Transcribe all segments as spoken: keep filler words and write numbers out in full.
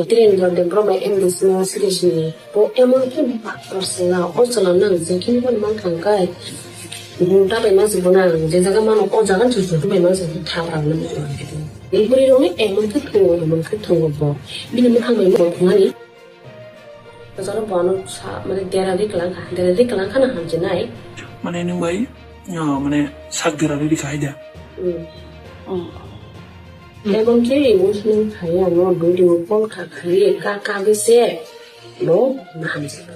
Tirendra Debbarma M D C no siri sini. Bo emon khe baktor sala, o chwla nang je khe bo man thang kai. Bo ta bai ma se bo nang, je jaga mano o jaga chu chu bai ma se tha rang nang. Ni buri rong ni emon khe thung, emon khe thung bo. Bini mukhang bai mo khani. Jaro bo ano sa, mane dera ri klang kha, dera ri klang kha na ham je nai. Mane nung bai, ah, mane sak dera ri kha hai da. Hmm. Emon khe emotional khai ano video call kha khai ka ka bi se no na ham je.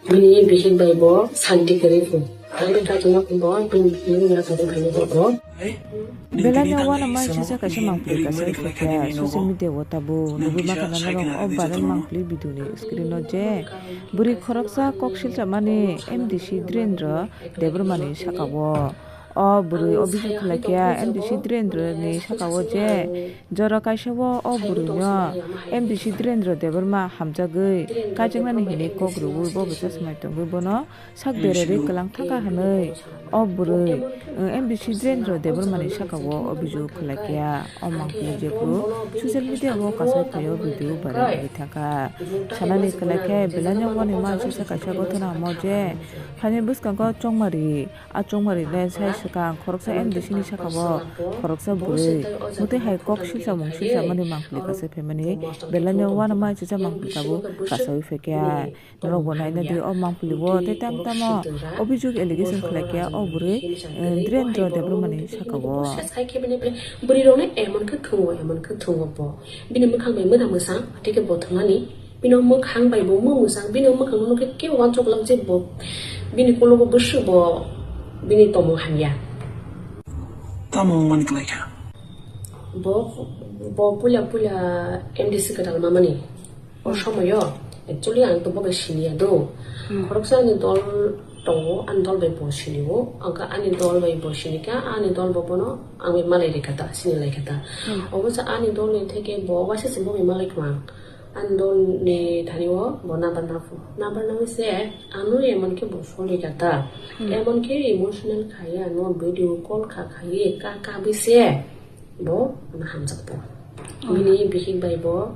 Bini bihik bai bo santi kwrwi kho. Ang be ka tuna kho bo bini bihik na ka tuna kho bo. Belai no wana mai sisa kaisa mangpili kaisa social media o tabuk nugwi maka na norok o viral mangpili video ni screen o je bwrwi khoroksa kok silcha mani M D C Dhirendra Debbarma ni saka o. O bwrwi o bisi khwlai khe M D C Dhirendra ni saka o je jora kaisa o o bwrwi no M D C Dhirendra Debbarma hamjagwi kaijaknani hinwi kok rwui bo bwsa swmai tongwi bono sak bererwi kwlang thaka hwnwi o bwrwi, eh, M D C Dhirendra Debbarma ni saka o obhijog khwlai kha. O mangpili jephru social media o kasai phaio video viral wngwi thangkha. Sanani khwlai khe belai no wani mansi se kaisa gothona omo je phaini bwskango chongmari. A chongmari le sai swkang khoroksa M D C ni saka o khoroksa bwrwi mutwi hai kok silsa mung silsa mani mangpili kasai phaimani belai no wani mansi se mangpili tabuk kasaui phaikha. Norok bo naina di o mangpili o tei tam tamo obhijog allegation khwlai kha o bwrwi, eh, Dhirendra Debbarma ni saka o. Bwrwi rok no emon khe thungo, emon khe thungo bo. Bini mwkhang bai mwda mwsang, tei khe bo thwngmani. Bini mwkhang bai bo mwsang, bini mwkhang no khe kebo uansuk lam je bo. Bini kologo bwswk bo, bini tomung hamya. Tamo wngmani kwlai kha. Bo, bo puila puila M D C kwtal mamani. O somoyo, actually, ang to bo bai siniya do. Hmm. Khoroksa ani dol tongo, ani dol bai bo sinio. Ang kha ani dol bai bo sinikha, ani dol bo bono ang bai malai rikha ta, sini lai kha ta. Hmm. Obo sa ani dol ni theke bo waisa se bo bai malai khma. Ani dol ni thani o bo nabar na phu. Nabar na se ano emon khe bo soli kha ta. Hmm. Emon khe emotional khai ano video call kha khai ka ka bi se. Bo ano hamjak bo. Oh. Bini bihik bai bo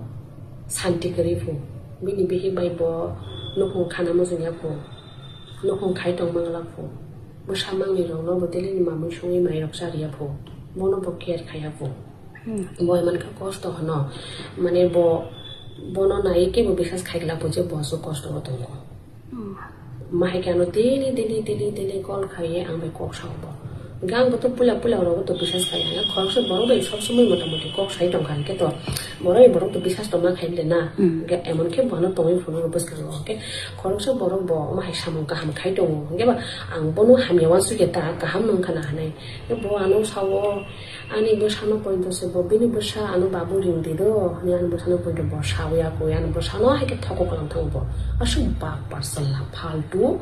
santi kwrwi phu. Bini bihik bai bo nukhung khana muchung ya phu. Nukhung khai tong mangla phu. Bwsa mangni rok no bo daily ni mamui songwi mai rok cha riya phu. Bono bo care khaiya phu. Hmm. Bo emon khe kosto hwno. Mane bo, bono nai khe bo bisas khai glak phu je bo aswk kosto o tongo. Hmm. Mahai khe ano daily, daily, daily, daily call khaiye ang bai kok sao bo. Hwnkhe ang bo to puila, puila rok to bisas khai hwnkhe khoroksa borok bai sob somoi mota moti kok sai tongkha hwnkhe to borok bai borok to bisas tongma khai bole na. Hmm. Hwnkhe emon khe bono tongwi phunukgo bwskango. Hwnkhe khoroksa borok bo omo hai samung kaham khai tongo. Hwnkhe ba ang bono hamya uansukya ta kaham nung khana hinwi. Hwnkhe bo ano sao, ani bwsano poito se bo, bini bwsa ano babu ring di do, hwnwi ani bwsano poito bo sawi ya koi, ani bwsano hai khe thokok lang thango bo. Aswk bak parsala, faltu.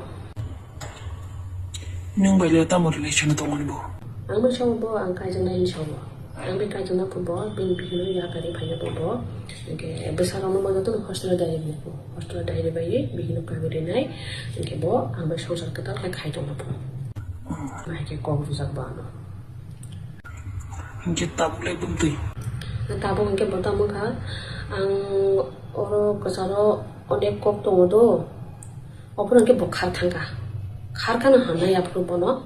Nwng bai le tamo relation tongmani bo? Ang bai sao bo, ang kaijaknai hinwi sao bo. Ang bai kaijakna phu bo, bini bihikno yapari phaiya bo bo. Hwnkhe bwsarokno ma jotono hostel o diary rinai phu. Hostel o diary bai bihikno kaiwi rinai. Hwnkhe bo ang bai songsar kwtal khe khai tongna phu. Hai khe kok rwjak bo ano. Hwnkhe tabuk le bumtwi? Tabuk hwnkhe bo tamo kha, ang oro kwcharo onek kok tongo do, ophuru hwnkhe bo khar thangkha. Khar khano hamnai aphuru bono,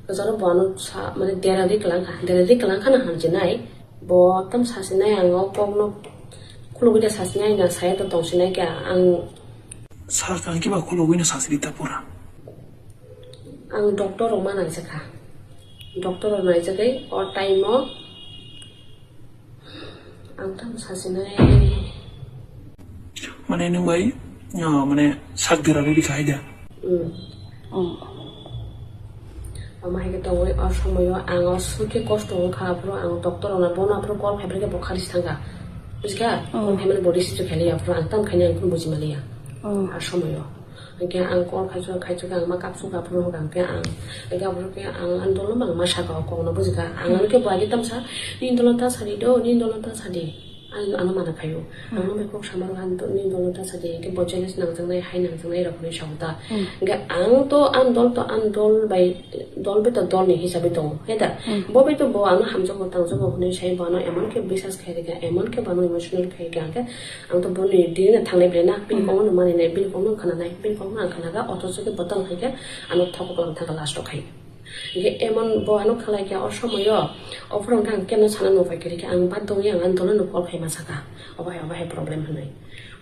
kwcharo bo ano sa, mane dera ri kwlang kha, dera ri kwlang khano hamjinai. Bo tam sasinai ang o kokno khulugwi da sasinai na saya to tongsinai khe ang. Sa kang kiba khulugwi no sasidi ta pura. Ang doctor rok ma naijakha. Doctor rok naijagwi o time o ang tamo sasinai. Mane nwng bai, ah, mane sak dera rw rikha hai da? Hmm. Oh. Omo hai khe tongwi o somoyo ang o sukhe kosto wngkha, aphuru ang doctor rokno bono aphuru call khai phai khe bo kharwi thangkha. Bujikha? Oh. Call khai mani bo receive khe liya, aphuru ang tamo khainai ang phuru buji maliya. Oh. A somoyo. Hwnkhe ang call khaichuk, khaichuk ang ma kapsuk aphuru hwnkha hwnkhe ang, hwnkhe aphuru khe ang ani dol no bangma saka o kokno bujikha. Ang ano khe bo agi tamsa, "Nini dol no ta sadi do, nini dol no ta sadi." Ang ano mana khaio. Hmm. Ang no bai kok sama rok han to ni dolo ta sa de, ke bo challenge nang jang nai, hai nang jang nai rok ni sa ta. Hmm. Ge ang to an dol to an dol bai, dol bai to dol ni hisabe tongo. He da? Hmm. Bo bai to bo ano hamjago tangjago hwnwi sai bo ano emon ke bisas khai rega, emon ke bo ano emotional khai rega. Ang to boni dini na thangnai ble na, bini Hmm. kok no mani nai, bini kok no khana nai, bini kok no ang khana ga, othocho ke bo tang khai ke ano thokok lang thang last o khai. Hingke emon bo ano khalai kha o somoyo, o phorong khe ang kemno sana nung pai khe, ang bad dongwi ang ani dolo no call khai ma saka, obo hai, obo hai problem hinwi.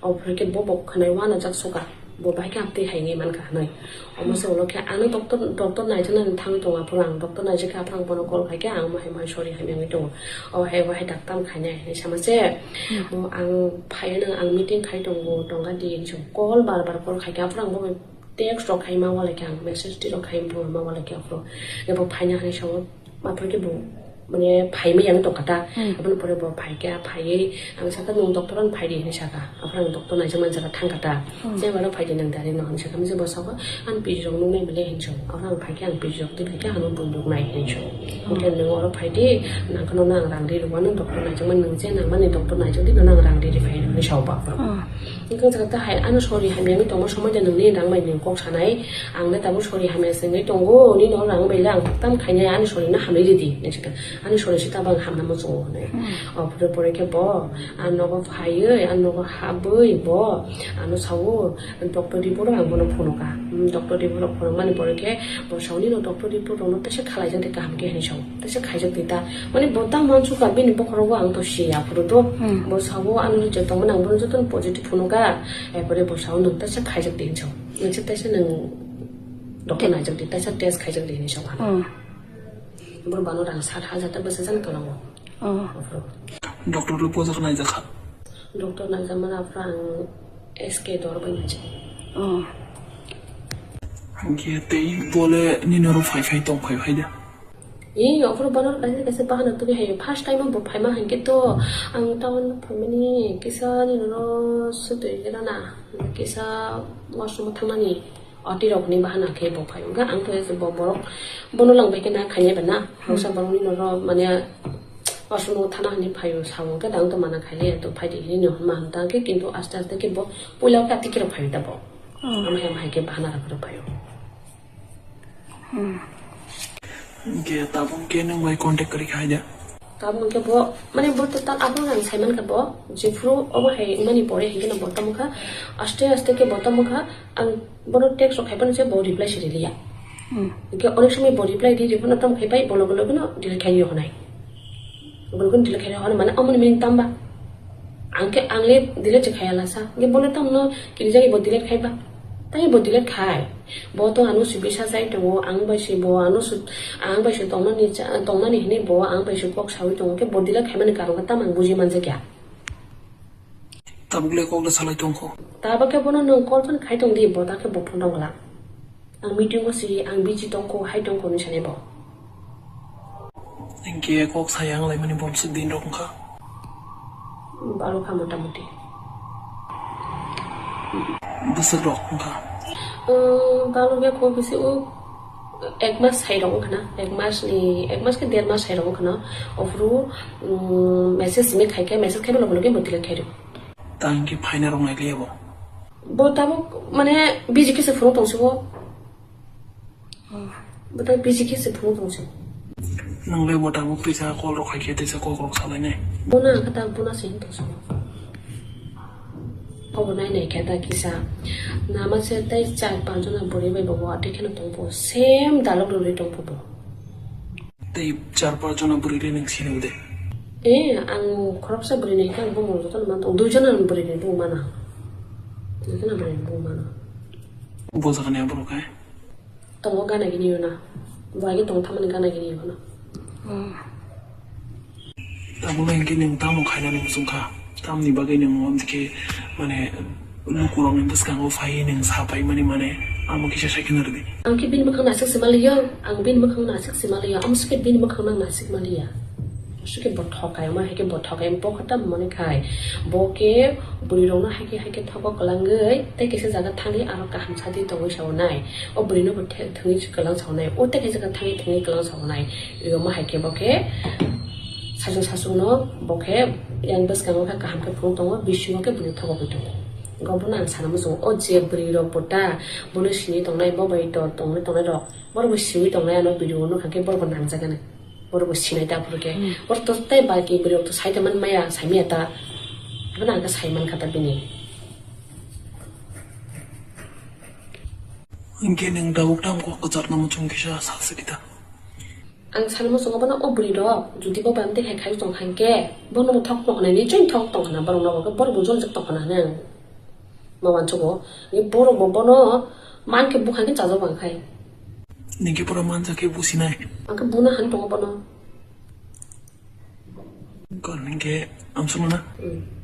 O phorong khe bo bo khwnai uanajak suka, bo bahai khe ang twi hai wngwi mankha hinwi. Omo se ulo khe ano doctor, doctor naijaknani thangwi tongo, aphuru ang doctor naijak khe aphuru ang bono call khai khe ang omo hai, omo hai sorry hamya wngwi tongo. Obo hai, obo hai daktam khainai hinwi sama se. Hmm. Bo ang phaiya nang, ang meeting khai tongo, tongga di hinwi call bar bar call khai khe aphuru ang bo text rok khai ma wale khe ang, message twi rok khai ma wale khe aphuru. Ebo phaina hinwi sao, aphuru khe bo, mane, phai ma yang tong kha ta. Hmm. Aboni pore bo phai khe, phaiwi ang sakha, "Nwng doctor ano phai di," hinwi sakha. Aphuru ang doctor naijak man jaga thang kha ta. Hmm. "Chamber o phai di nwng direct no," hinwi sakha. Misa bo sakha, "Ang P G rok nuknai bele," hinwi sao. Aphuru ang phai khe, ang P G rok twi phai khe, ano bo nuknai hinwi sao. Hmm. Hingke nwng oro phai di, nang kheno nang rang ri rwmano doctor naijak man, nwng je nang mani doctor naijak di, nang rang ri ri phai hinwi sao ba. Hmm. Hingke ang sakha, "Ta hai ano sorry hamya wngwi tongma somoi de nwngni rang bai nwng kok sanai, ang le tabuk sorry hamya se wngwi tongo, nini o rang bai le ang tam khainai, ani sorry no hamwi ridi," hinwi sakha. "Ani sorry se tabuk ang hamna muchungo," hinwi. Hmm. O pore pore khe bo, ang nogo phaiwi, ang nogo habwi bo, ano sao, doctor report rok ang bono phunukha. Hmm, doctor report rok phunukmani pore khe bo sao, "Nini o doctor report rok no teisa khalai jak de kaham khe," hinwi sao. Teisa khaijak di ta. Mane bo tamo uansukha, bini bokhorogo ang to siya aphuru to. Hmm. Bo sao, "Ano je tongmani ang bono jotono positive phunukha." Epore bo sao, "Nwng teisa khaijak di," hinwi sao. "Nwng se teisa nwng doctor Te- naijak di, teisa test khaijak di," hinwi sao ano. Hmm. Borok bano rang sat hajar ta bwsajani tola o. Oh. Aphuru. Doctor rok bojak naijakha? Doctor naijakmani aphuru ang S K Dor bai naijak. Oh. Hingke tei bole nini oro phai phai tong phai phai da? Ee, aphuru bono kaisa kaisa bahana tubui hai. First time o bo phaima hinkhe to ang town phaimani kisa nini oro sutui gana na, kisa washroom o thangnani, oti rok ni bahana khe bo phai. Hingke ang to bo borok bono lang bai khe na khainai ba na. Hmm. Hausa borok ni noro mane washroom o thana hinwi phaio sao, hingke ang to mana khailiya, to phai di hinwi no hwnma hwn ta khe, kintu aste aste khe bo puila khe ati khe rok phaio da bo. Hmm. Ama hai ama hai khe bahana rok rok phaio. Hmm. Hingke tabuk khe nwng bai contact kwrwi kha hai da? Tabuk hingke bo, mane bo to ta abo ang sai mankha bo, jephuru obo hai wngmani pore hingke no bo tamo kha, aste aste khe bo tamo kha, ang bono text rok khai phano se bo reply se riliya. Hmm. Hingke onek somoi bo reply di, reply no tamo khai pai, bo loge loge no delete khai rihonai. Bo loge no delete khai rihonai, mane omo ni meaning tamba? Ang khe, ang le delete se khaya lasa. Hingke bo le tamo no kirijagwi bo delete khai ba? Tai bo delete khai. Bo to ano se bisa jai tongo, ang bai se bo ano se, ang bai se tongnani cha-, tongnani hinwi bo ang bai se kok saui tongo, khe bo delete khaimani karon khe tamo ang buji manjakya. Tabuk le kok le salai tongkho. Tabuk khe bono nwng call phone khai tong di, bo ta khe bo phone rok gala. Ang meeting o si, ang busy tongkho, hai tongkho hinwi sanai bo. Hingke kok saya wng laimani bom swk din rok wngkha? Balo kha mota moti. Bwswk rok wngkha? Umm, balo ya kok bisi o ek mas sai rok wngkha na, ek mas ni, ek mas khe der mas sai rok wngkha na. Ophuru, umm, message simi khai khe, message khai bo loge loge bo delete khai rw. Ta hingke phaina rok nai liya bo? Bo tabuk mane busy khe se phone tong si o. Bwtang busy khe se phone tong se. Nang le bo tabuk teisa call rok khai khe teisa kok rok salai nai. Bono ang khe tabuk bono se tong se. Obo nai nai khe ta kisa. Nama se tei char panch jona bwrwi bai bo watwi kheno tong pho. Same dalok rwrwi tong pho bo. Tei char panch jona bwrwi le nang sini de? Eh, ang khoroksa bwrwi nai khe ang bumung jotono man tong. Dui jona bwrwi ni bumung mana. Dui jona bwrwi ni bumung mana. Bo jaga ni aborok hai? Tongo gana gini yuna. Bo agi tong thamani gana gini yuna. Hmm. Tabuk le hingke nwng tamo khainani muchung kha? Tamni bagwi nwng omo khe, mane, lukurokni bwskango phaiwi nwng sa paimani, mane, amo kisa sai kheno rwdi. Ang khe bini mwkhang naisik se manliya, ang bini mwkhang naisik se manliya, amo se khe bini mwkhang nang naisik manliya. Aswk khe bo thokai, omo hai khe bo thokai, bo khe tamo mani khai. Bo khe bwrwi rokno hai khe, hai khe thogo kwlangwi, tei kisa jaga thangwi aro kaham sadi tongwi saonai. O bwrwino bo the-, thwngwi kwlang saonai. O tei kisa jaga thangwi thwngwi kwlang saonai. Omo hai khe bo khe Sajwk saswkno bo khe yang bwskango khe kaham khe phunuk tongo, bisingo khe bwrwi thogogwi tongo. Go bono ang sana muchungo, o je bwrwi rok bo ta bono sini tongnai, bo bai to tongnai tongnai rok, borok bo siwi tongnai, ano video nukha khe borok bo nangjaganai, borok bo sinai ta phuru khe. Hmm. Borok to tei balki bwrwi rok to sai tongmani maya, sai maya ta, bono ang khe sai mankha ta bini. Hinkhe nwng tabuk tamo kok kwchar namo chwng kisa sal se kita. Ang sana muchungo bono o bwrwi rok jodi bo bai amtwi hai khai tong kha hinkhe bono bo thok tong hwnwi chwng thok tong hwna borok no bo khe borok bo jolijak tong hwna hwnwi ang ma uansugo. Borok bo bono man khe bukha khe chajak bang khai. Nini khe pura manjak khe businai. Ang khe buna han tongo bono. Kon hinkhe amsukno na? Hmm.